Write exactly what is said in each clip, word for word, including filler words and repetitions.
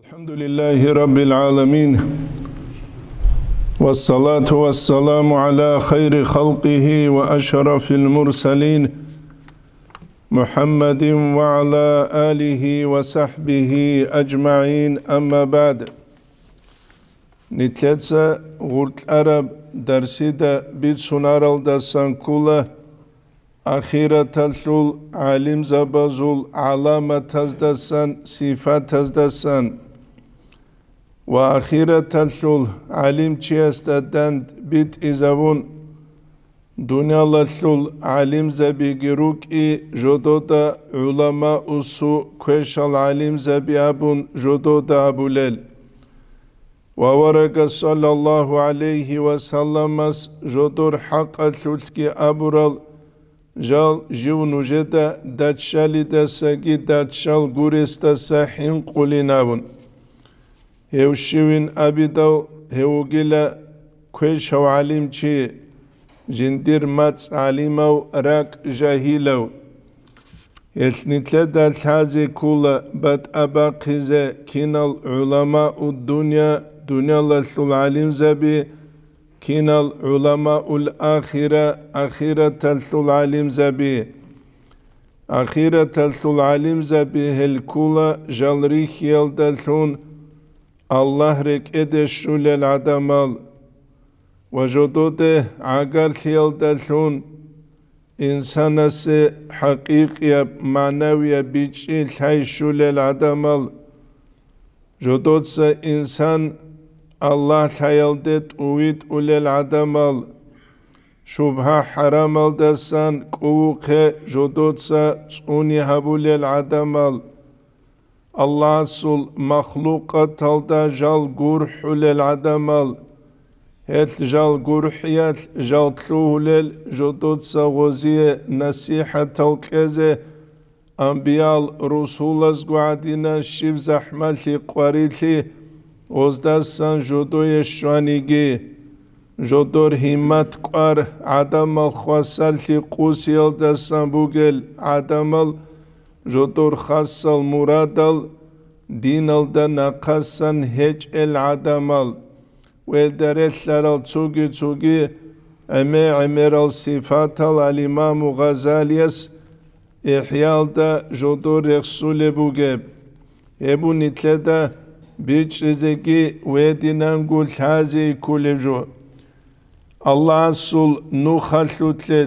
الحمد لله رب العالمين، والصلاة والسلام على خير خلقه وأشرف المرسلين، محمد وعلى آله وصحبه أجمعين، أما بعد. Нилъеца гъоркьараб дарсида бицунаралдасан ккола ахираталъул гӀалимзабазул гӀаламатаздасан, сифатаздасан ва ахираталъул гӀалимчиясда дандбитӀизабун, дуниялалъул гӀалимзабиги рукӀи жодода, гӀуламаусу квешал гӀалимзаби абун жодода абулел. Ва аварагас саллаллагьу гӀалайгьи ва салламас жодор хӀакъалъулъги абурал жал жив нужеда даччалидасаги даччал гуресдаса хӀинкъулин абун. Гьев щивин абидал, гьев вугила квешав гӀалимчи, жиндир мацӀ гӀалимав, ракӀ жагьилав. Гьелъ нилъеда лъазе ккола батӀа бахъизе кинал гӀуламауддуния, дуниялалъул гӀалимзаби, кинал гӀуламаул ахира, ахираталъул гӀалимзаби. Ахираталъул гӀалимзаби гьел ккола жал рихьиялдалъун Аллагь рекӀеде щулел гӀадамал ва жододе гӀагарлъиялдалъун инсанасе хӀакъикъияб, магӀнавияб бичӀчӀи лъай щулел гӀадамал, жодоца инсан Аллагь лъаялде тӀувитӀулел гӀадамал, шубгьа-хӀарамалдасан кӀувухъе жодоца цӀуни гьабулел гӀадамал, Аллагьасул махлукъаталда жал гурхӀулел гӀадамал, гьелъ жал гурхӀиялъ жал лъугьулел жодоца гъозие насихӀатал кьезе, амбиял-русулазго гӀадина щиб захӀмалъи-къварилъи гъоздасан жодое щваниги, жодор гьиммат кӀвар гӀадамал хвасарлъи къусиялдасан бугел гӀадамал, жодор хасал мурадал диналда нахъасан гьечӀел гӀадамал, ва гьелда релълъарал цоги-цоги гӀемер-гӀемерал сифатал ал-Имаму Гъазалияс ИхӀялда жодор рехсулеб бугеб. Гьеб нилъеда бичӀчӀизеги ва гьединанго лъазе кколеб жо. Аллагьасул нухалъулъе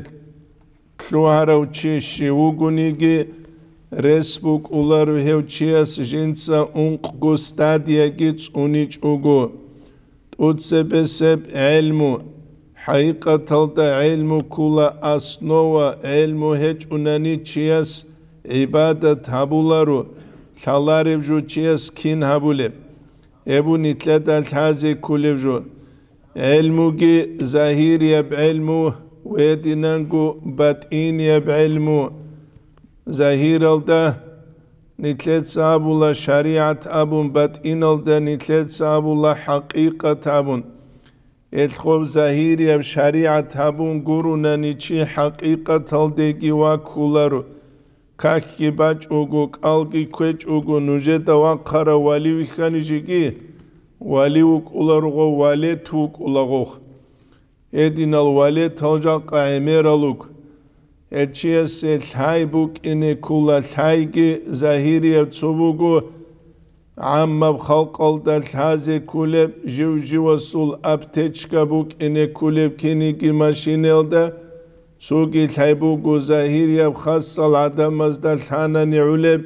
лъугьарав чи щив вугониги, рес букӀуларо гьев чияс жинца ункъго стадияги цӀуничӀого. ТӀуцебесеб гӀелму. ХӀакъикъаталда гӀелму ккола основа, гӀелму гьечӀунани чияс гӀибадат гьабуларо, лъалареб жо чияс кин гьабулеб? Гьеб нилъеда лъазе кколеб жо. ГӀелмуги загьирияб гӀелму ва гьединанго батӀинияб гӀелму. Загьиралда нилъеца абула шаригӀат абун, батӀиналда нилъеца абула хӀакъикъат абун. Гьелъ гъоб загьирияб шаригӀат гьабун гурунани чи хӀакъикъаталдеги ваккуларо. Какги бачӀого, кӀалги кквечӀого, нужеда вахъарав вали вихьани жеги, вали вукӀуларо гъов, валет вукӀула гъов. Гьединал валетал жакъа гӀемерал руго. Гьел чиясе лъай букӀине ккола, лъайги загьирияб цо буго, гӀаммаб халкъалда лъазе кколеб, жив-живасул аптечка букӀине кколеб киниги машинаялда, цоги лъай буго загьирияб хасал гӀадамазда лъанани гӀолеб,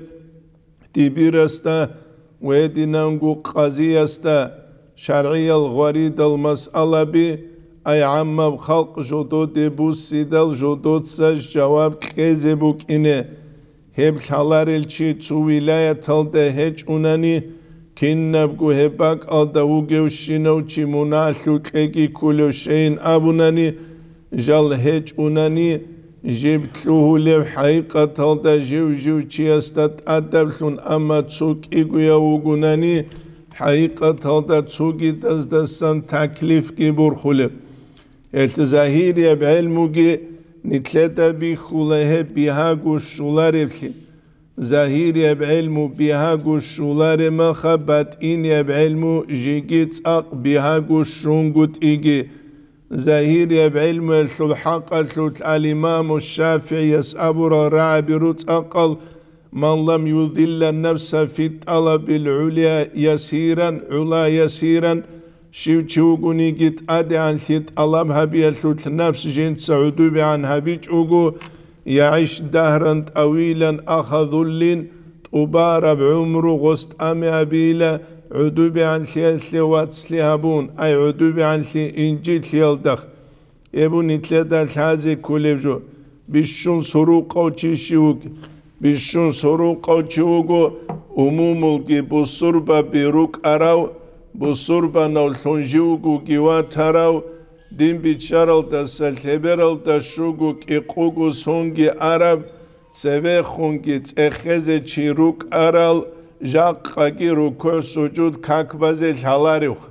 дибирасда ва гьединанго къазиясда шаргӀиял гъваридал масъалаби, ай гӀаммаб халкъ жододе буссидал жодоца жаваб кьезе букӀине. Гьеб лъаларел чи цо вилаяталда гьечӀунани, кинабго гьеб бакӀалда вугевщинав чи мунагьалъукьеги кколев щейин абунани, жал гьечӀунани, жиб лъугьулев хӀакъикъаталда жив-жив чиясда тӀадаблъун, амма цо кӀигояв вугунани, хӀакъикъаталда цогидаздасан таклифги борхулеб. Гьелъ загьирияб гӀелмуги нилъеда бихьула гьеб бигьаго щолареблъи. Загьирияб гӀелму бигьаго щулареб маха, батӀинияб гӀелму жеги цӀакъ бигьаго щунгутӀиги. Загьирияб гӀелмуялъул хӀакъалъулъ ал-Имаму ШафигӀияс абурал рагӀаби руцӀа къал: «Ман лам юзилла нафса фи тӀалабил гӀула ясиран, гӀула ясиран», щив чи вугониги тӀадегӀанлъи тӀалаб гьабиялъулъ напс жинца гӀудубегӀан гьабичӀого, «ягӀиш дагьран тӀавилан ахазуллин», тӀубараб гӀумру гъос тӀаме абейила, гӀудубегӀанлъиялъе вацлъи гьабун, ай гӀудубегӀанлъи инжитлъиялдахъ. Эбун нилъеда лъазе кколеб жо: бищун сурукъав чи щив вуг? Бищун сурукъав чи вуго умумулги бусурбаби рукӀарав, бусурбанавлъун живгоги ватарав, дин биччаралдаса лъебералда щуго кӀикъуго сонги араб, цевехунги цӀехезе чи рукӀарал, жакъаги рукугӀ-сужуд как базе лъаларевха.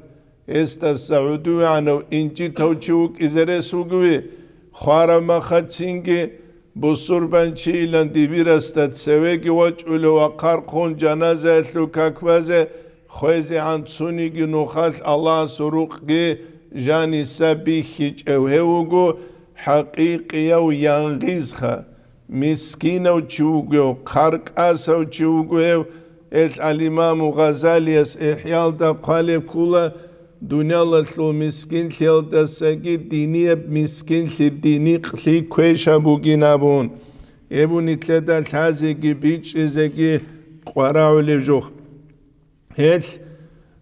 Гьесдаса гӀудувегӀанав инжитав чи вукӀизе рес вугеви? Хвараб махацинги, бусурбанчийилан дибирасда цевеги вачӀулев ва хъархъун жаназаялъул как базе хвезегӀан цуниги нухалъ Аллагьасул рукъги жаниса бихьичӀев гьев вуго хӀакъикъияв янгъизха. Мискинав чи вугев, хъаркӀасав чи вуго гьев. Гьелъ ал-Имаму Гъазалияс ИхӀялда хъвалеб ккула, дуниялалъул мискинлъиялдасаги динияб мискинлъи динихълъи квеша бугин абун. Эбун нилъеда лъазеги бичӀчӀизеги къварагӀулеб жо. Гьелъ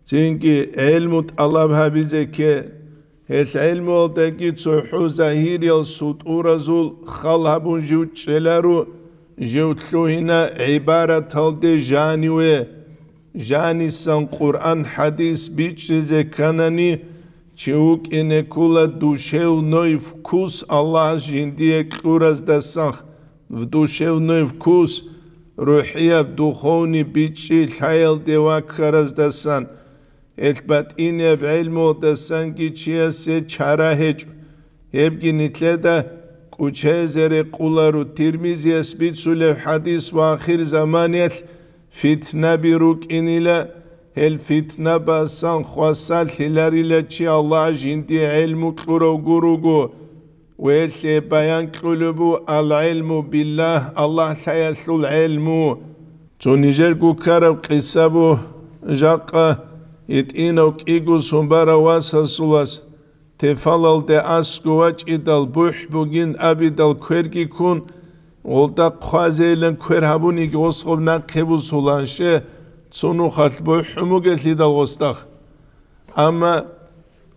цинги гӀелму тӀалаб гьабизе кке. Гьелъ гӀелмуялдаги цохӀо загьириял сутӀуразул хал гьабун жив чӀеларо, жив лъугьина гӀибараталде жаниве. Жанисан Къуръан-хӀадис бичӀчӀизе кканани, чи вукӀине ккула душевной вкус Аллагьас жиндие кьураздасан, в душевной вкус, рухӀияб духовный бичӀчӀи лъаялде ваккараздасан. Гьелъ батӀинияб гӀелмуялдасанги чиясе чара гьечӀо. Гьебги нилъеда кӀучезе рекъуларо Тирмизияс бицулеб хӀадис ва ахирзаманиялъ фитнаби рукӀинила, гьел фитнабасан хвасарлъиларила чи Аллагь жиндие гӀелму кьурав гуруго. Велъе баян кьулеб бу ал-гӀелму биллагь, Аллагь лъаялъул гӀелму. Цо нижерго ккараб къиса бу, жакъа гьитӀинав кӀиго сон барав васасулас, тефалалде аскӀов вачӀидал бухӀ бугин абидал кверги ккун, гъолда хъвазейилан квер гьабуниги гъос гъоб нахъе бусуланше, цо нухалъ бухӀун бугелъидал гъосдахъ. Амма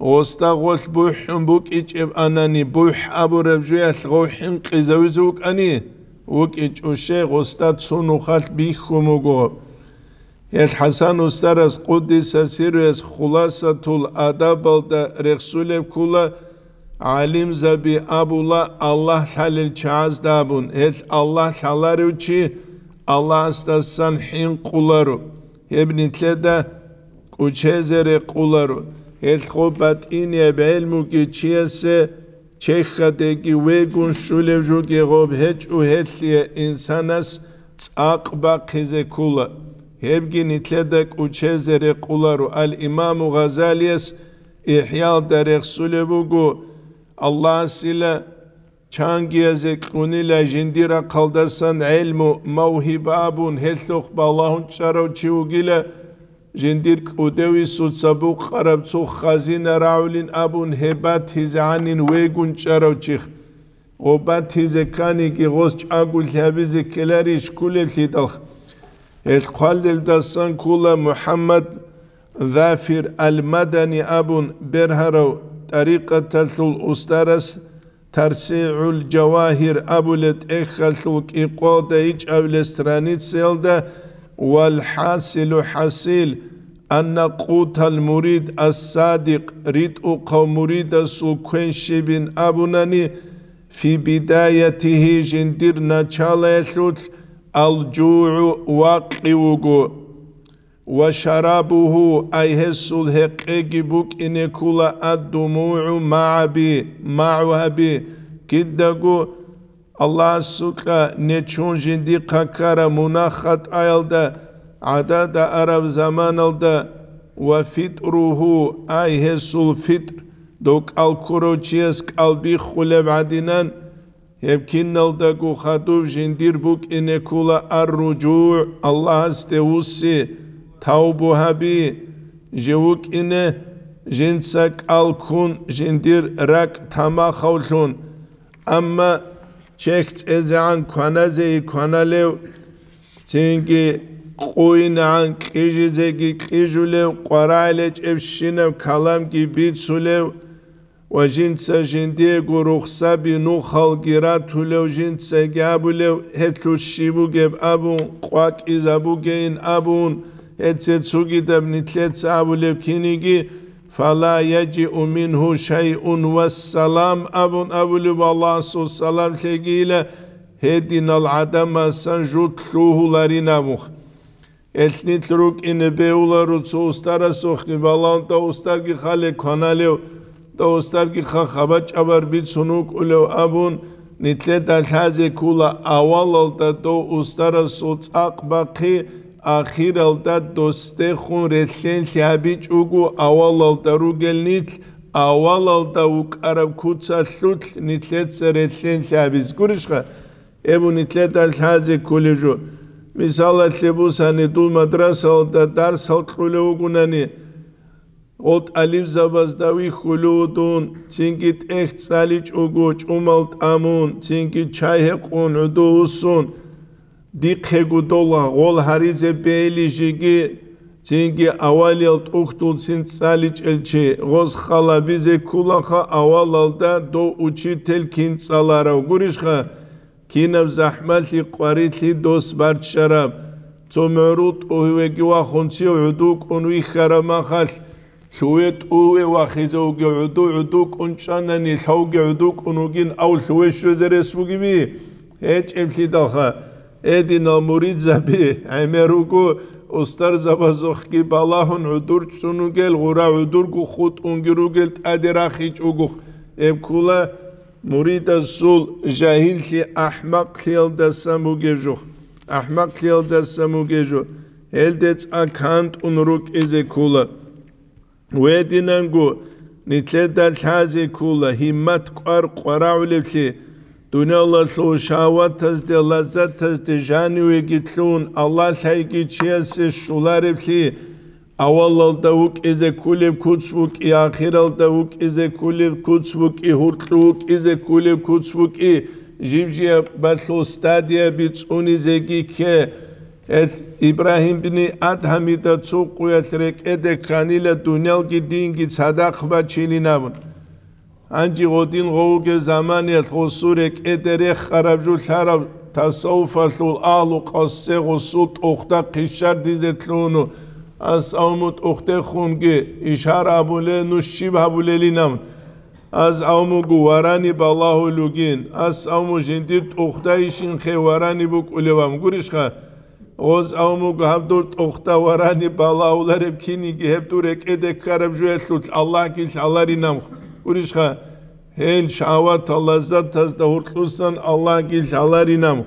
гъосда гъолъ бухӀун букӀичӀеб анани, бухӀ абураб жоялъ гъов хӀинкъизавизе вукӀани, вукӀичӀоше гъосда цо нухалъ бихьун буго. Гьел ХӀасан устарас, къуддиса сирруяс, Хуласатул адабалда рехсулеб ккула, гӀалимзаби абула Аллагь лъалел чагӀазда абун, гьел Аллагь лъаларев чи Аллагьасдасан хӀинкъуларо, гьеб нилъеда кӀучезе рекъуларо, гьелъго батӀинияб гӀелмуги чиясе чехьадеги вегун щулев жуги гъоб гьечӀо, гьелъие инсанас цӀакъ бахъизе ккула, гьебги нилъеда кӀучезе рекъуларо. Ал-Имаму Гъазалияс ИхӀялда рехсулеб буго, Аллагьасила чангиязе кьунила жиндир рахъалдасан гӀелму, мавгьиба абун, гьелъухъ балагьун чӀарав чи вугила, жиндир кӀудевисуца букъараб цо хазина рагӀулин абун гьеб батизегӀанин вегун чӀарав чихъ. Гъоб батизе кканиги гъос чӀаголъи гьабизе ккеларищ кколелъидалха. Гьел хъвалелдасан ккула МухӀаммад Зафир ал-Мадани абун бергьарав тӀарикъаталъул устарас ТарсигӀул Жавагьир абулеб тӀехьалъул кӀикъоялда ичӀабилеб страницаялда: «Вал хӀасилу хӀасил, анна къутал мурид ас-садикъ, ритӀухъав муридасул квен щибин абунани, фи бидаятигьи, жиндир началаялъулъ, ал-жугӀу, вакъи вуго». «Ва шарабугьу», ай гьесул гьекъеги букӀине ккула, «ад-думугӀу магӀаби», магӀу гьаби, кидаго Аллагьасукьа нечон жиндихъа ккараб мунагь-хатӀаялда, гӀадада араб заманалда, ва фитӀругьу, ай гьесул фитӀр, дов кӀал ккурав чияс кӀал биххулеб гӀадинан, гьеб киналдаго хадуб жиндир букӀине ккола ар-руджугӀ, Аллагьасде вуссин, тавбу гьабин, жив вукӀине, жинца кӀал ккун, жиндир ракӀ тамахавлъун. Амма чехь цӀезегӀан кваназеги кваналев, цинги къуйнагӀан кьижизеги кьижулев, къварагӀел гьечӀебщинаб каламги бицулев ва жинца жиндиего рухсаби нухалги ратулев, жинцаги абулев, гьелъул щиб бугеб абун, къвакӀизабугейин абун, гьеце цогидаб нилъеца абулеб киниги, «Фала яжиу мингьу шайъун вассалам», абун абулев, Аллагьасул салам лъегийила, гьединал гӀадамасан жут лъугьуларин абун. Гьелъ нилъ рукӀине бегьуларо цо устарасухъги балагьун, дов устарги хале кваналев, дов устарги ха хабачӀабар бицун вукӀулев абун, нилъеда лъазе ккола авалалда дов устарасул цӀакъ бахъи, ахиралда досдехун релълъенлъи гьабичӀого авалалда ругел нилъ, авалалда вукӀараб куцалъулъ нилъеца релълъенлъи гьабизе гурищха? Эбу нилъеда лъазе кколеб жо. Мисалалъе бусани, дун мадрасалда дарсал кьулев вугунани, гъол тӀалибзабазда вихьулев дун, цинги тӀехь цӀаличӀого чӀумал тӀамун, цинги чай гьекъун гӀуду вуссун, дихъего дол гъол гьаризе бейли жеги, цинги авалиял тӀухьдулцин цӀаличӀел чи, гъоз хал гьабизе кколаха авалалда дов учитель кин цӀаларав гурищха? Кинаб захӀмалъи къварилъи дос барччараб! Цо мугӀрул тӀугьвеги вахун цев гӀуду кӀун вихьараб махалъ, лъуве тӀуве вахизе вугев гӀуду, гӀуду кӀун чӀанани, лъавги гӀуду кӀун вугин ав лъуве щвезе рес бугеби? ГьечӀеблъидалха, гьединал муридзаби гӀемер руго, устарзабазухъги балагьун гӀудур чӀун ругел, гъура гӀудурго хутӀунги ругел тӀаде рахичӀого, гьеб ккола муридасул жагьиллъи ахӀмакълъиялдасан бугеб жо, ахӀмакълъиялдасан бугеб жо, гьелде цӀа кантӀун рукӀизе ккола. Гьединанго нилъеда лъазе ккола гьиммат кӀвар къварагӀулеблъи, дуниялалъул шагьаватазде, лаззатазде жанивеги лъун, Аллагь лъайги чиясе щолареблъи, авалалда вукӀизе кколеб куц букӀи, ахиралда вукӀизе кколеб куц букӀи, гьуркьу вукӀизе кколеб куц букӀи, жиб-жибабалъул стадияби цӀунизеги кке. Гьел Ибрагьим бини Адгьамида цо къуялъ рекӀеде кканила дуниялги динги цадахъ бачилин абун. Гьанже гъодин гъовуге заманиялъ гъосул рекӀеде рехараб жо лъараб тасаввуфалъул агьлу къассе гъосул тӀухъда хъишар дизе лъугьуну, ас авму тӀухъдехунги ишар абуле, нуж щиб гьабулелинан? Ас авмугу варани балагьулугин, ас авму жиндир тӀухъда ишинхъе варани букӀулеван гурищха? Гъоз авмуг гьаб дур тӀухъда варани балагьулареб киниги гьеб дур рекӀеде ккараб жуялъулъ Аллагьги лъаларинамх. Гурищха, гьел шагьаватал лаззатазда гьуркьусан Аллагьги лъаларинамх.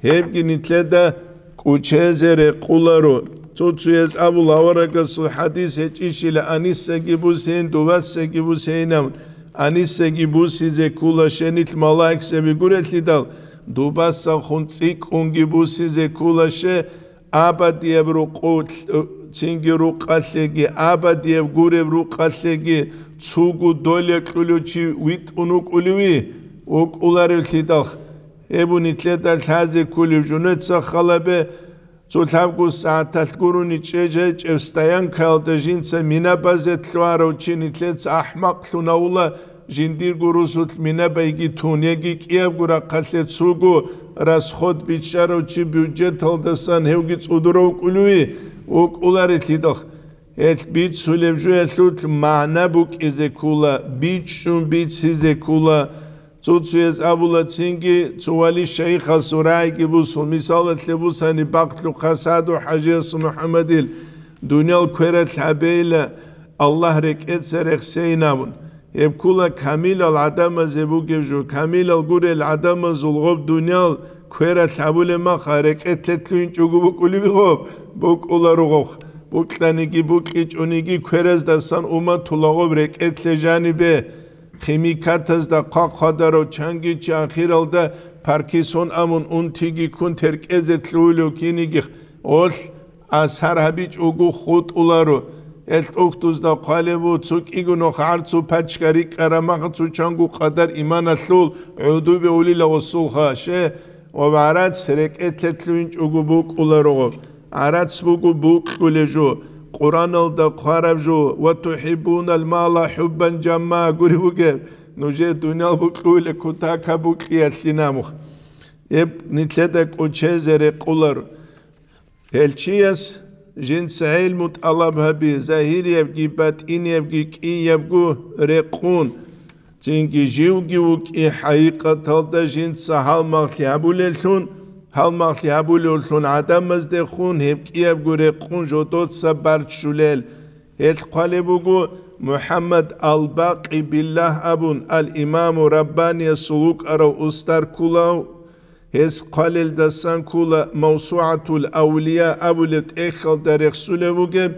Гьебги нилъеда кӀучезе рекъуларо. Цо-цояз абул аварагасул хӀадис гьечӀищила анисаги бусейин, дубасаги бусейинамун. Анисаги бусизе ккула шенилъ малаикзаби гурелъидал, дубасахун цӀикӀкӀунги бусизе ккула ше, абадияб рукъу-, цинги рукъалъеги, абадияб гуреб рукъалъеги цугу доле кьулев чи витӀун вукӀулеви? ВукӀуларевлъидал, гьеб нилъеда лъазе ккулев жунеца халабе, цо лъабго сагӀаталъ гурони чӀечӀечӀеб стоянкаялда жинца мина базе лъугьарав чи нилъеца ахӀмакълъун гьавула, жиндирго русулъ мина байги тун, яги кӀиябго рахъалъе цуго расход биччарав чи бюджеталдасан гьевги цӀудурав кӀулуи вукӀуларелъидал. Гьелъ бицулеб жуялъулъ магӀна букӀизе ккула, бичӀчӀун бицизе ккула. Цо-цояз абула цинги, цо вали шайихасул рагӀиги бусун, мисалалъе бусани, бахълъухъа Саду ХӀажиясул МухӀаммадил, дуниял квералъ гьабейила, Аллагь рекӀеца рехсейин абун. Гьеб ккола камилал гӀадамазе бугеб жо, камилал гурел гӀадамазул гъоб дуниял квералъ гьабулеб маха, рекӀелъе лъугьинчӀого букӀулеб гъоб, букӀуларо гъобха. Букьаниги букьичӀониги квераздасан умматула гъоб рекӀелъе жанибе. Химикатазда хъвахъадарав чанги чи ахиралда Паркинсон абун унтиги ккун теркӀезе лъугьулев кинигих гъолъ асар гьабичӀого хутӀуларо. Гьел тӀухьдузда хъвалеб буго, цо кӀиго нух гӀарцу пачка рикӀкӀараб махацу чанго къадар иманалъул гӀодобе улила гъосулха, ще, ва гӀарац рекӀелъе лъугьинчӀого букӀуларо гъоб. ГӀарац буго букьулеб жо, Къураналда хъвараб жо, «Ва тухӀиббунал мала хӀуббан жамма» гури бугеб, нужее дуниял букьулеб кутака букьиялъинамух. Гьеб нилъеда кӀочезе рекъолар. Гьел чияс жинца гӀелму тӀалаб гьаби, загьириябги батӀиниябги кӀиябго рекъун, цинги живги вукӀи хӀакъикъаталда жинца гьалмагълъи гьабулеллъун, гьалмагълъи гьабулевлъун гӀадамаздехун гьеб кӀиябго рекъун жодоца барччулел. Гьелъ хъвалеб буго МухӀаммад ал-Бакъи Биллагь абун, ал-Имаму Раббаниясул вукӀарав устар кколав. Гьес хъвалелдасан ккола Мавсугьатул Авлия абулеб тӀехьалда рехсулев вугеб: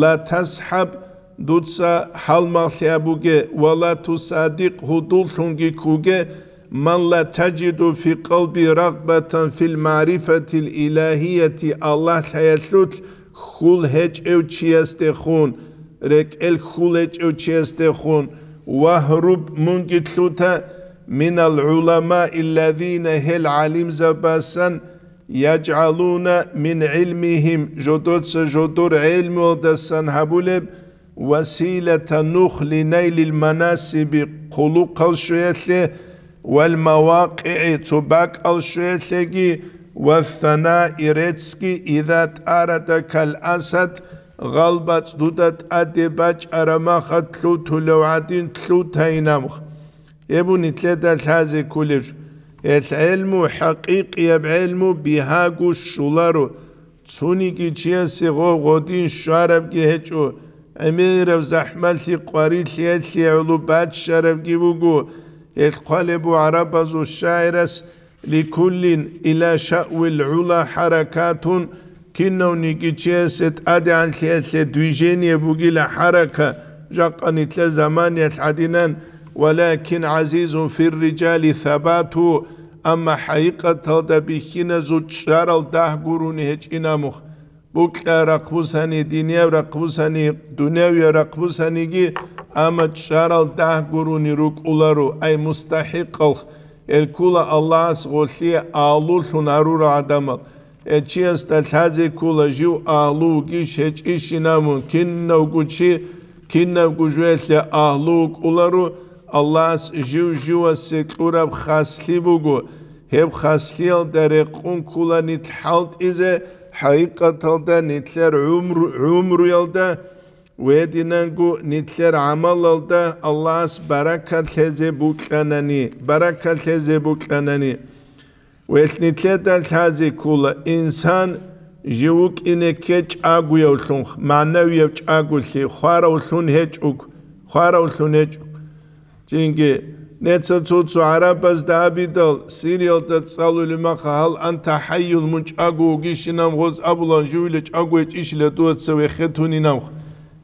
«Ла тасхӀаб», дуца гьалмагълъи абуге, «ва ла тусаддикъ», гьудуллъунги ккуге, «ман ла таджиду фи къалби рагъбатан фил магӀрифатил илагьияти», Аллагь лъаялъулъ хьул гьечӀев чиясдехун, рекӀел хьул гьечӀев чиясдехун, «вагьруб», мунги лъута, «минал гӀуламаи аллазина», гьел гӀалимзабасан, «яджгӀалуна мин гӀилмигьим», жодоца жодор гӀелмуялдасан гьабулеб, «василата нух линайлил манасиби», хъулухъал щвеялъе, «вал мавакъигӀи», цо бакӀал щвеялъеги, «вассанаи», реццги, «иза тӀарадакал асад», гъалбацӀ дуда тӀаде бачӀараб махалъ лъутулев гӀадин лъутайинамха. Гьеб нилъеда лъазе кколеб жо. Гьелъ гӀелму, хӀакъикъияб гӀелму бигьаго щоларо. Цониги чиясе гъо-, гъодин щварабги гьечӀо, гӀемераб захӀмалъи къварилъиялъе гӀоло баччарабги буго. Гьелъ хъвалеб буго гӀарабазул шагӀирас: «Ликуллин иля шаъвил гӀула хӀаракатун», кинавниги чиясе тӀадегӀанлъиялъе движение бугила, хӀарака, жакъа нилъер заманиялъ гӀадинан, «валакин гӀазизун фир риджали сабату», амма хӀакъикъаталда бихьиназул чӀарал дагь гурони гьечӀинамух. Букьа рахъбусани, динияб рахъбусани, дунявияб рахъбусаниги, амма чӀарал дагь гурони рукӀуларо, ай мустахӀикъал, гьел ккола Аллагьас гъолъие агьлулъун гьарурал гӀадамал. Гьел чиясда лъазе ккола жив агьлу вугищ гьечӀищинамун, кинавго чи, кинабго жоялъе агьлу вукӀуларо, Аллагьас жив-живасе кьураб хаслъи буго. Гьеб хаслъиялда рекъун ккола нилъ хӀалтӀизе, хӀакъикъаталда нилъер гӀумру-, гӀумруялда ва гьединанго нилъер гӀамалалда Аллагьас баракат лъезе букьанани, баракат лъезе букьанани. Гьелъ нилъеда лъазе ккола, инсан жив вукӀине кке чӀагоявлъун, магӀнавияб чӀаголъи, хваравлъун гьечӀого, хваравлъун гьечӀого. Цинги, неца цо-цо гӀарабазда абидал, Сириялда цӀалулеб маха: «Гьал анта хӀайюн», мун чӀаго вугищинаб гъоз абулан, живила чӀаго гьечӀищила дуца вехетунинабха.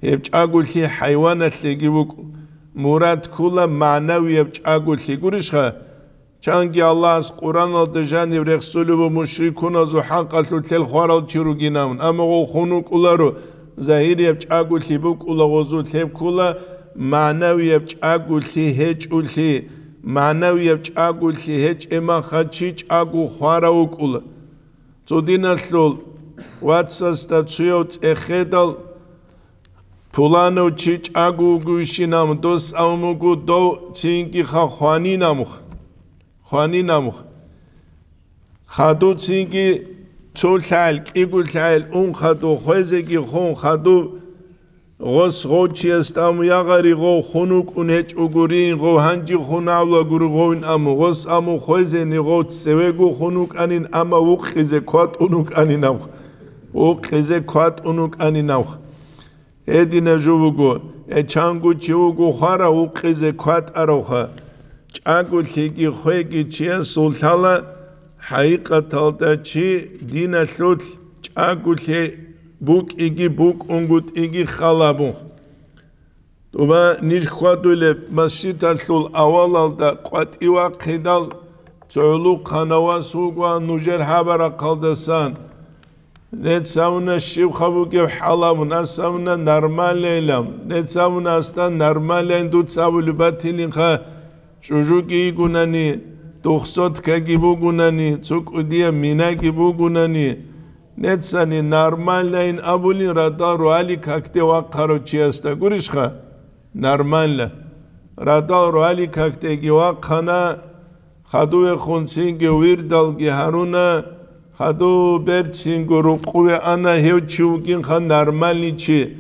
Гьеб чӀаголъи хӀайваналъеги вукӀу. Мурад ккола магӀнавияб чӀаголъи гурищха? Чанги Аллагьас Къураналда жаниб рехсулеб буго мушрикуназул хӀакъалъулъ гьел хварал чи ругинавун, амма гъов хун вукӀуларо, загьирияб чӀаголъи букӀула гъозулъ, гьеб ккола магӀнавияб чӀаголъи гьечӀолъи, магӀнавияб чӀаголъи гьечӀеб маха чи чӀаго хварав вукӀула. Цо диналъул вацасда цуяв цӀехедал, пуланав чи чӀаго вугевщинав дос абун буго, дов цинги ха хванинамух. Хванинамух. Хадув цинги цо лъагӀел, кӀиго лъагӀел ун хадув хвезеги хун хадув, гъос гъов чиясда аму: «Я гъари, гъов хун вукӀун гьечӀогурин, гъов гьанжи хун гьавлагури гъовин», аму, гъос аму хвезени гъов цевего хун вукӀанин, амма вукъизе кватӀун вукӀанин авх. Вукъизе кватӀун вукӀанин авх. Гьединаб жо буго, э, чанго чи вуго хварав вукъизе кватӀаравха. ЧӀаголъиги хвеги чиясул лъала, хӀакъикъаталда чи диналъулъ чӀаголъи букӀиги букӀунгутӀиги хал абун. Дуба ниж хьвадулеб масжидалъул авалалда къватӀивахъидал, цо гӀулухъанав вас вугоан нужер гьабарахъалдасан. Нецавна щибха бугеб хӀалабун, асавна нормальнайилан, нецавна асда нормальнайин дуца абулеб батилинха, чӀужуги йигунани, духсоткаги бугунани, цо кӀудияб минаги бугунани, нецани нормальнайин абулин радал руали какде вахъарав чиясда гурищха? Нормально. Радал руали какдеги вахъана, хадувехун цинги вирдалги гьаруна, хадув берцинго рукъуве ана, гьев чи вукӀинха нормальный чи.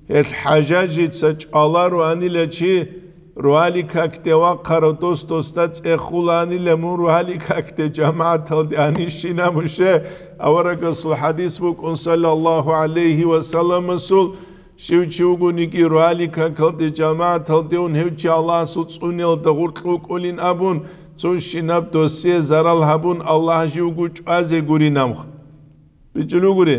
Гьел хӀажажица чӀваларо анила чи, руали какде вахъарав дос досда цӀехула анила мун руали какде жамагӀаталде анищина муше, аварагасул хадис букӀун, саллаллаху гӀалайхи ва салламасул, Щив чи вугониги, руали какалде, жамагӀаталде ун гьев чи Аллагьасул цӀуниялда гъуркь вукӀулин абун, цо щинаб досие зарал гьабун, Аллагь живго чӀвазе гуринамха. БичӀчӀулугури,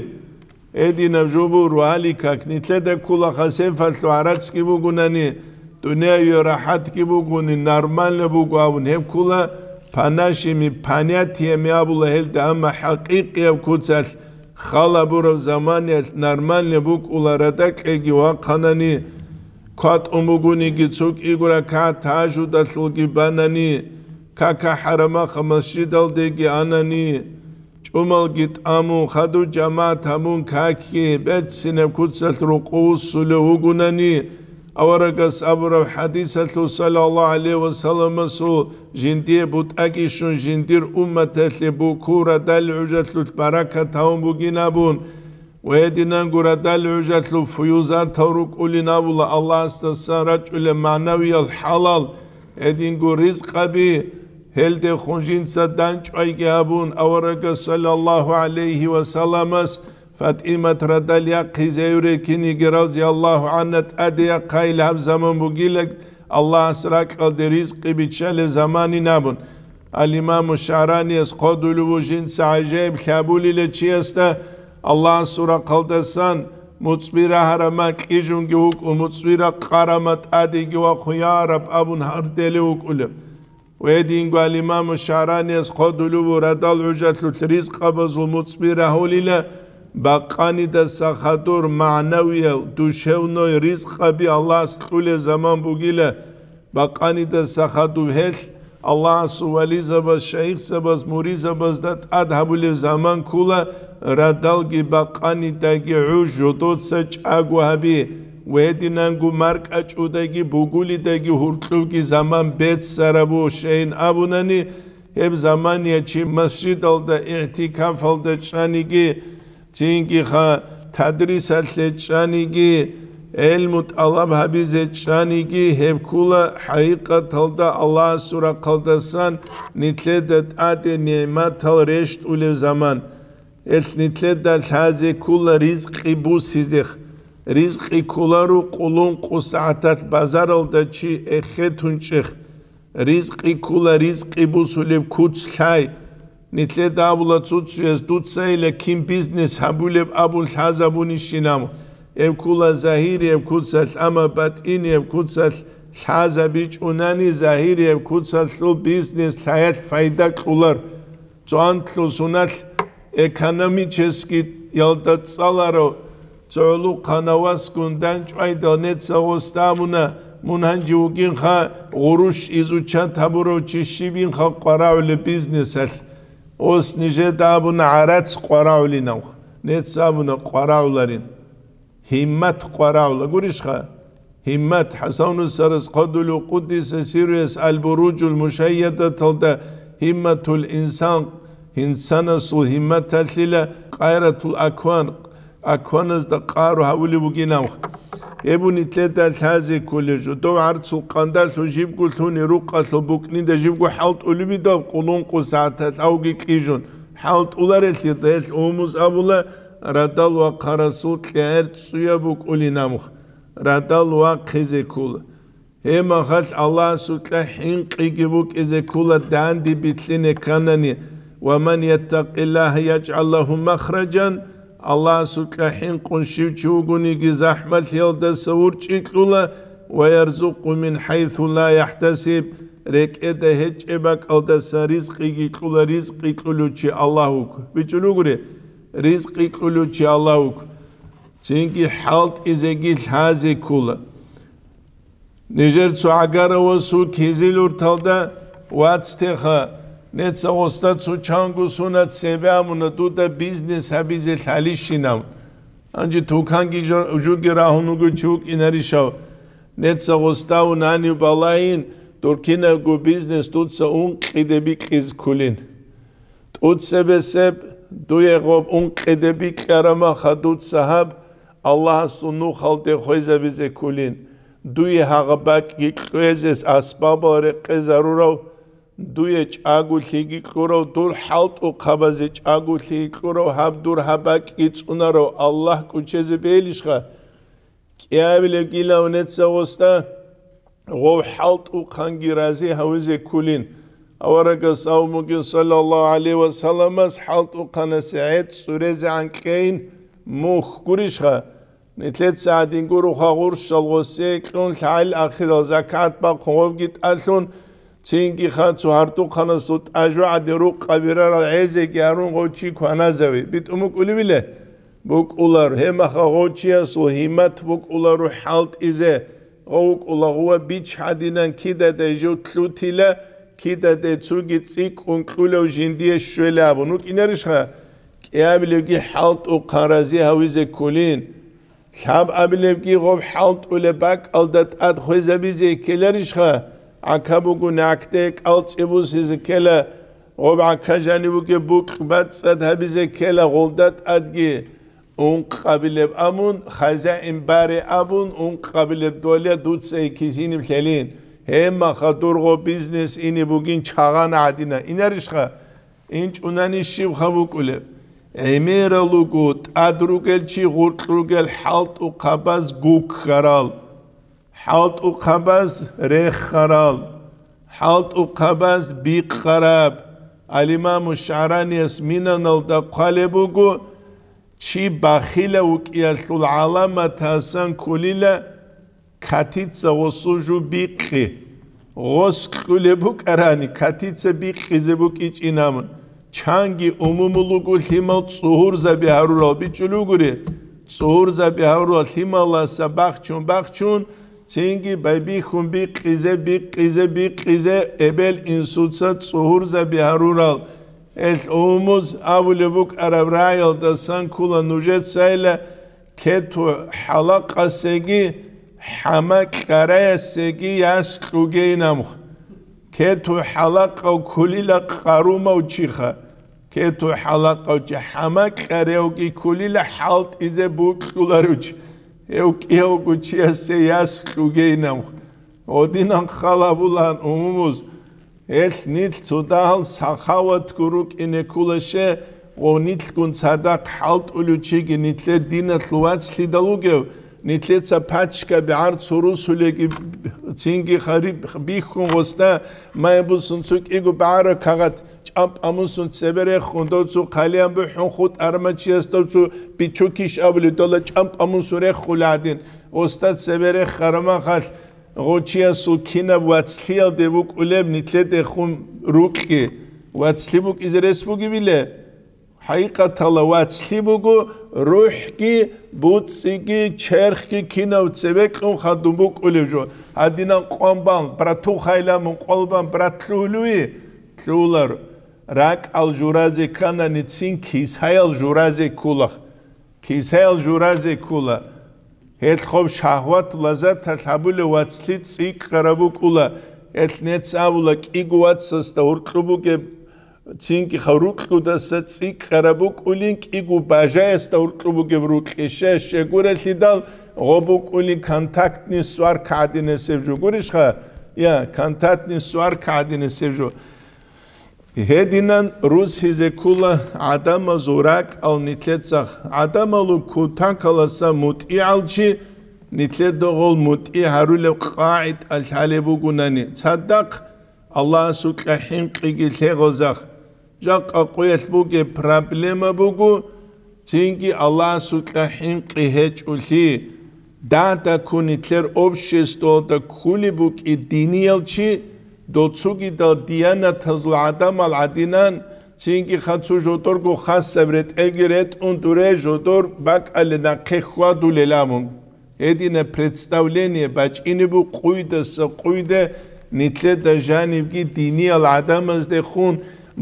гьединаб жо буго руали как, нилъеда ккола хасефалъу гӀарацги бугунани, дунияе рахӀатги бугони, нормально буго абун, гьеб ккола панашими, понятиями абула гьелда, амма хӀакъикъияб куцалъ, Хал абураб заманиялъ нормально букӀула радакьеги вахъанани, кватӀун бугониги цо кӀиго ракагӀат тагьажудалъулги банани, кака хӀарамаха масжидалдеги анани, чӀумалги тӀамун, хадув жамагӀат гьабун какги, берцинаб куцалъ рукъу вуссулев вугунани, Аварагас абураб хӀадисалъул саллаллаху гӀалайхи ва салламасул жиндие бутӀаги щун жиндир умматалъе букура дал гӀужалъулъ баракат гьавун бугин абун, ва гьединанго радал гӀужалъул фуюзатал рукӀулин абула Аллагьасдасан рачӀулеб магӀнавиял хӀалал, гьединго ризкъаби, гьелдехун жинца данчӀвайги абун, аварагас саллаллаху гӀалайхи ва салламас ФатӀимат радал яхъизе гьев рекиниги, разияллагьу гӀанна, тӀаде яхъайил гьаб заман бугилаг, Аллагьас ракьалде ризкъи биччалев заманин абун. Ал-Имаму ШагӀраниялъ хъодулев вуго жинца гӀажаиблъи абулила чиясда, Аллагьасул рахъалдасан муцӀби рагьарама кьижунги вукӀун, муцӀби ракъарама тӀадеги вахъун, я Раб абун гьарделев вукӀулев. Гьединго ал-Имаму ШагӀраниялъ хъодулев вуго радал гӀужалъулъ ризкъабазул муцӀби рагьулила, бакъанидаса хадур магӀнавиял, душевной ризкъаби Аллагьас кьулел заман бугила, бакъанидаса хадуб гьелъ Аллагьасул вализабаз, шайихзабаз, муризабазда тӀад гьабулев заман ккула, радалги бакъанидаги гӀуж жодоца чӀаго гьаби, ва гьединанго маркӀачӀудаги бугулидаги гьуркьубги заман беццарабу, щайин абунани, гьеб замания чи масжидалда игӀтикафалда чӀаниги, цинги-ха тадрисалъе чӀаниги, гӀелму тӀалаб гьабизе чӀаниги, гьеб ккула хӀакъикъаталда Аллагьасул рахъалдасан нилъеда тӀаде нигӀматал рещтӀулев заман. Гьелъ нилъеда лъазе ккула ризкъи бусизех. Ризкъи кколаро къулункъу сагӀаталъ базаралда чи эхетунчӀех. Ризкъи ккула ризкъи бусулеб куц лъай. Нилъеда абула цуцуяс дуцайила кин бизнес гьабулеб абун лъазабунищинав. Гьеб ккула загьирияб куцалъ, амма батӀинияб куцалъ лъазабичӀунани, загьирияб куцалъул бизнес лъаялъ пайда кьулар. Цо анлъго суналъ экономическиялда цӀаларо, цо гӀолохъанав васгун данчӀвайдал нецаго гъосда абуна, мун гьанже вугинха гъурущ изучат гьабурав чи щибинха къварагӀулеб бизнесалъ. Гъос нижеда абуна гӀарац къварагӀулинавха, неца абуна къварагӀуларин. Гьиммат къварагӀула гурищха? Гьиммат, ХӀасанул Басрияс хъодулев, къуддиса сирругьу, Аль-Буруджул Мушайядаталда гьимматул инсан, инсанасул гьимматалъила къайратул акван, акваназда къару гьавулев вугинавха. Гьеб нилъеда лъазе кколеб жо, дов гӀарцул къандалъув жибго лъуни рукъалъул букӀнида жибго хӀалтӀулеб идав къулункъу сагӀаталъ авги кьижун, хӀалтӀуларелъидал гьелъ умумуз абула, радал вахъарасул кьегӀер цӀуяб букӀулин абухъ, радал вахъизе ккола. Гьеб мехалъ Аллагьасукьа хӀинкъиги букӀизе ккола данде билълъине кканани: «Ва ман яттакъиллагьа яжгӀал лагьу махражан», Аллагьасукьа хӀинкъун щив чи вугониги захӀмалъиялдаса урчӀи кьула, «ва ярзукъу мин хӀайсу ла яхӀтасиб», рекӀеда гьечӀеб бакӀалдаса ризкъиги кьула, ризкъи кьулев чи Аллагь вуго. БичӀчӀулев гури, ризкъи кьулев чи Аллагь вуго. Цинги хӀалтӀизеги лъазе ккола. Нижер цо гӀагаравасул кизил урталда вацтеха, неца гъоста цо чанго суна цебе амуна дуда бизнес гьабизе лъалищинав. Гьанже туканги жо-, жуги рагьун вуго чи вукӀинарищав. Неца гъоста унанив балагьин, дур кинабго бизнес дуца ункъиде бикьиз ккулин. ТӀуцебесеб дуе гъоб ункъиде бикьарамаха дуца гьаб Аллагьасул нухалде хвезабизе ккулин. Дуе гьагъаб бакӀги кьвезес асбабал рекъезарурав, дуе чӀаголъиги кьурав, дур хӀалтӀухъабазе чӀаголъиги кьурав, гьаб дур гьаб бакӀги цӀунарав Аллагь кӀучезе бегьилищха? КӀиабилебгилав неца гъоста гъов хӀалтӀухъанги рази гьавизе ккулин. Аварагас абун бугин, саллаллагьу гӀалайгьи ва салламас, хӀалтӀухъанасе гӀед цӀурезегӀан кьейин мухь гурищха? Нилъеца гӀадин гуроха гъурщал гъосе кьун лъагӀел ахирал закат бахъун гъовги тӀалъун, цинги ха цо гьардухъанасул тӀажу гӀадин рукъаби рарал гӀезеги гьарун гъов чи кваназави. БитӀун букӀулевиле? БукӀулар, гьеб мехалъ гъов чиясул гьиммат букӀуларо хӀалтӀизе, гъов вукӀула гъува бич гьадинан кидадай жо лъутила, кидадай цоги цӀикӀкӀун кьулев жиндие щвела абун вукӀинарищха? КӀиабилевги хӀалтӀухъан рази гьавизе ккулин. Лъабабилебги гъоб хӀалтӀулеб бакӀалда тӀад хвезабизе ккеларищха? ГӀака буго някде кӀалцӀи бусизе ккела, гъоб гӀака жанив бугеб букь бацӀцӀад гьабизе ккела гъолда тӀадги. Ункъабилеб абун, хазаин баре абун, ункъабилеб дола дуца кизиниб лъелин. Гьеб мехалъ дур гъоб бизнес ине бугин чагъана гӀадина. Инарищха? ИнчӀунани щибха букӀулеб? ГӀемерал руго, тӀад ругел чи гъуркь ругел хӀалтӀухъабаз гуккарал, хӀалтӀухъабаз реххарал, хӀалтӀухъабаз бикъараб. Ал-Имаму ШагӀранияс Минаналда хъвалеб буго, чи бахилав вукӀиялъул гӀаламатасан кколила, катица гъосул жу бикъи. Гъос кьулеб букӀарани, катица бикъизе букӀичӀин абун. Чанги умумул руго лъимал цӀугьурзаби гьарурал бичӀчӀулев гури. ЦӀугьурзаби гьарурал лъималаса бахчун-бахчун, цинги байбихьун бикъизе, бикъизе, бикъизе эбел-инсуца цӀугьурзаби гьарурал. Гьел умумуз абулеб букӀараб раялдасан ккола нужецайила, кету хӀалакъасеги, хӀама кьараясеги яс кьугейин абухъ. Кету хӀалакъав кколила къарумав чиха. Кету хӀалакъав чи хӀама кьаревги кколила хӀалтӀизе букьуларев чи. Гьев кӀиявго чиясе яс кьугейин абухъ. Гъодинан хал абулаан умумуз, гьелъ нилъ цо дагьал сахаватго рукӀине кколаще, ва нилъгун цадахъ хӀалтӀулев чиги нилъер диналъул вацлъидал вугев, нилъеца пачка бигӀарцу русулеги цинги хариб бихьун гъосда, майбусун цо кӀиго багӀараб кагъат чӀампӀамусун цебе рехун, дов цо хъалиян бухӀун хутӀарма чияс дов цо бичукиш абулеб дола чӀампӀамусун реххула гӀадин, гъосда цебе реххарамахалъ, гъочиясул кинаб вацлъиялде букӀулеб нилъедехун рукьги, вацлъи букӀизе рес бугебиле? ХӀакъикъаталда вацлъи буго рухӀги, буцӀцӀиги, черхги кинав цебекьун хадуб букӀулев жо. Гьадинан къван бан, братухайилан мун къвал бан, брат лъугьулев? Лъугьулар. РакӀал журазе ккананицин кисаял журазе ккула. Кисаял журазе ккула. Гьелъ хоб шагьват лаззаталъ гьабулев вацлъи цӀикӀкӀараб букӀула. Гьелъ нецц абула кӀиго вацасда гьуркьу бугеб, цинги хаб рукьудаса цӀикӀкӀараб букӀулин, кӀиго бажаясда гьуркьу бугеб рукьи, щай-щай гурелъидал, гъо букӀулин контактный сварка гӀадинасеб жо. Гурищха? Я, контактный сварка гӀадинасеб жо. Гьединан русизе ккула гӀадамазул ракӀал нилъецах. ГӀадамалул кутакаласа мутӀигӀал чи нилъеда гъол мутӀигӀ гьарулеб къагӀида лъалеб бугунани, цадахъ Аллагьасукьа хӀинкъиги лъегъазах. Жакъа къуялъ бугеб проблема буго, цинги Аллагьасукьа хӀинкъи гьечӀолъи. Дагьда ккун нилъер обществоялда ккулеб букӀи диниял чи, доцугидал диянатазул гӀадамал гӀадинан, цинги хацу жодорго хасаб ретӀелги ретӀун дуре жодор бакӀалде нахъе хьвадулел абун. Гьединаб представление бачӀине бу къуйдаса къуйде нилъеда жанибги диниял гӀадамаздехун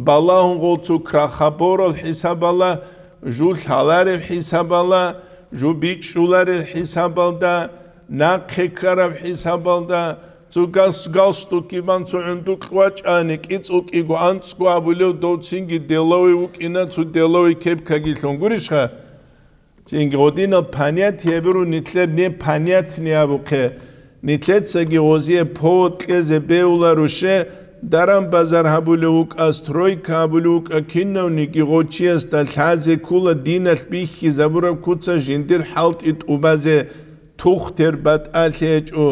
балагьун гъол цо крахоборал хӀисабала, жу лъалареб хӀисабала, жу бичӀчӀуларел хӀисабалда, нахъе ккараб хӀисабалда, цо гас-, галстукги бан цо гӀундукь вачӀани, кӀицӀул кӀиго анцӀго абулев дов цинги деловый вукӀина, цо деловый кепкаги лъун гурищха? Цинги гъодинал понятие гьеб буго нилъер непонятный абухъе. Нилъецаги гъозие повод кьезе бегьуларуше, даран-базар гьабулев вукӀа, стройка гьабулев вукӀа, кинавниги гъочиясда лъазе ккула диналъ бихьизабураб куца жиндир хӀалтӀи тӀубазе тухтер батӀалъи гьечӀо.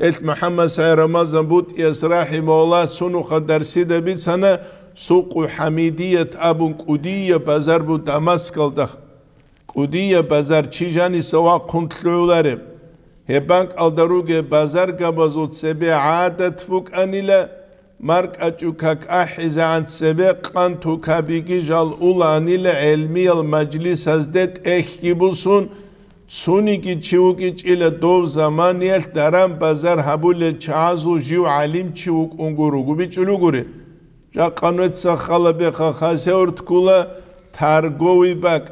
Эл МухӀаммад Сай Рамазан БутӀияс рахӀимагьуллагь цунуха дарсида бицана, Сукъу ХӀамидият абун кӀудияб базар бу Дамаскалда. КӀудияб базар чи жаниса вахъун лъугӀулареб. Гьеб бакӀалда ругеб базаргабазул цебе гӀадат букӀанила, маркӀачӀу как ахӀизегӀан цебе къанту кабиги жал уланила гӀелмиял мажлисазде тӀехьги бусун, цуниги чи вукӀичӀила дов заманиялъ даран-базар гьабулел чагӀазул жив гӀалимчи вукӀун гуро, губичӀулугури. Жакъа нуца хала беха хасеур ткула торговый бакӀ.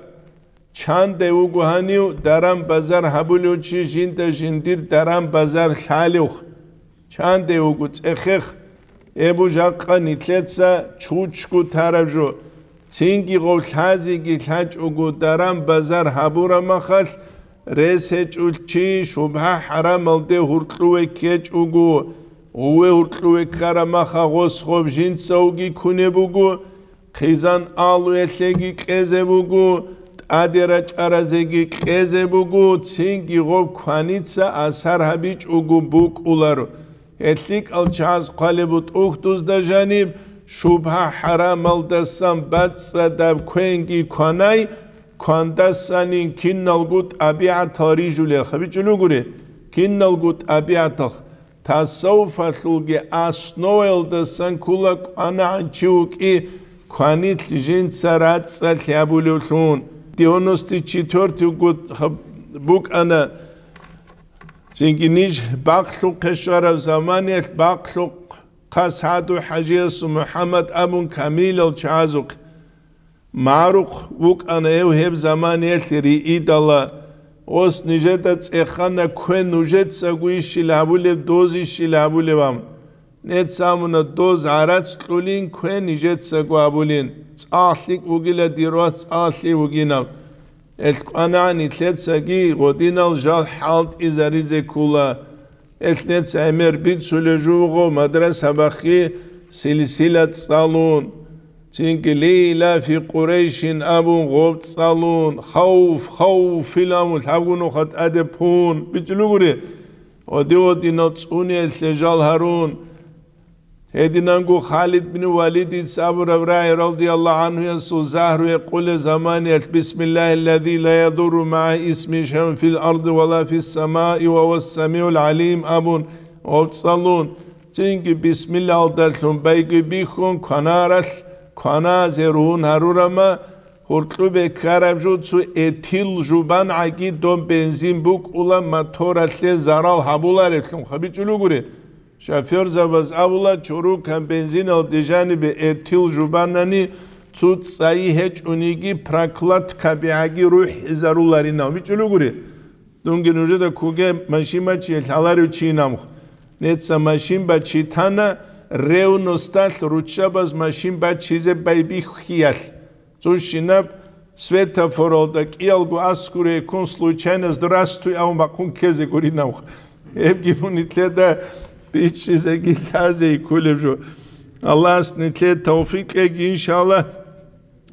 Чанде вуго гьанив даран-базар гьабулев чи жинда жиндир даран-базар лъалевх? Чанде вуго цӀехех? Эбу жакъа нилъеца чучгу тараб жо. Цинги гъов лъазеги лъачӀого даран-базар гьабураб махалъ, рес гьечӀул чи шубгьа-хӀарамалде гьуркьуве ккечӀого, гъуве гьуркьуве ккараб маха гъос гъоб жинцавги кунеб буго, хъизан алуялъеги кьезе буго, тӀаде рачӀаразеги кьезе буго, цинги гъоб кваница асар гьабичӀого букӀуларо. ГьелъикӀал чагӀаз хъвалеб бутӀухь дузда жаниб, шубгьа-хӀарамалдасан бацӀцӀадаб квенги кванай, квандасанин киналго тӀабигӀатал рижулел гьабичӀулугури, киналго тӀабигӀатал. Тасаввуфалъулги основаялдасан ккула кӀванагӀан чи вукӀи кванилъ жинца рацӀцӀалъи гьабулевлъун. Девяносто четвёртый год букӀана, цинги ниж бакълъухъе щвараб заманиялъ бакълъухъ Хъас гьаду ХӀажиясул МухӀаммад абун камилал чагӀазухъ. МагӀрухъ вукӀана гьев гьеб заманиялъе риидала, ос нижеда цӀехана квен нужецаго ищил гьабулеб, доз ищил гьабулеб ам. Нецамуна доз гӀарац кьулин квен нижецаго абулин, цӀалъикӀ вугила дир вас цӀалъи вугинаб. Элъ кӀванагӀан нилъецаги гъодинал жал хӀалтӀизаризе ккула. Элъ нец гӀемер бицулев жуго мадраса бахъи силсила цӀалун, цинги лила фи Къурайшин абун гъоб цӀалун, хавф, хавф, филаму лъабгу нуха тӀаде пун, бичӀулугури, оди-одинал цӀуниялъе жал гьарун. Гьединанго Халид бин Валидица абураб рагӀи радияллагьу гӀанхуясул загьруе къуле заманиялъ, «Бисмиллагьиллази ла ядурру магӀа исмигьи шайун фил арди ва ла фиссамаи ва гьуас самигӀул гӀалим» абун гъоб цӀалун, цинги бисмиллагьалдалъун байги бихьун кванаралъ, кваназе ругьун гьарурама, гьуркьубе ккараб жо цо этил жубан гӀаги доб бензин букӀула моторалъе зарал гьабулареблъун хабичӀулугури. Шофёрзабаз абула, чорокан бензиналде жанибе этил жубанани, цо цӀайи гьечӀониги, прокладкабигӀаги рухӀизаруларинав. БичӀулугури, дунги нужеда куге машин бачие лъаларев чи намх. Неца машин бачитана, ревносталъ руччабаз машин бачизе байбихьиялъ. Цо щинаб светофоралда кӀиялго аскуре ккун случайно «Здравствуй» абун бахъун ккезе гуринавха. Гьебги мун нилъеда бичӀчӀизеги лъазе кколеб жо. Аллагьас нилъее тавфикъ кьеги, иншаллагь,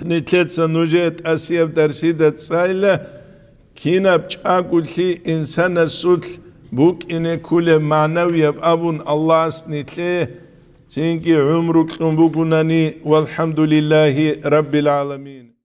нилъеца нужее тӀасияб дарсида цӀайла, кинаб чӀагулъи инсанасулъ букӀине кколеб магӀнавияб абун Аллагьас нилъее цинги гӀумру кьун бугунани, валхӀамдулиллагьи раббил гӀаламин.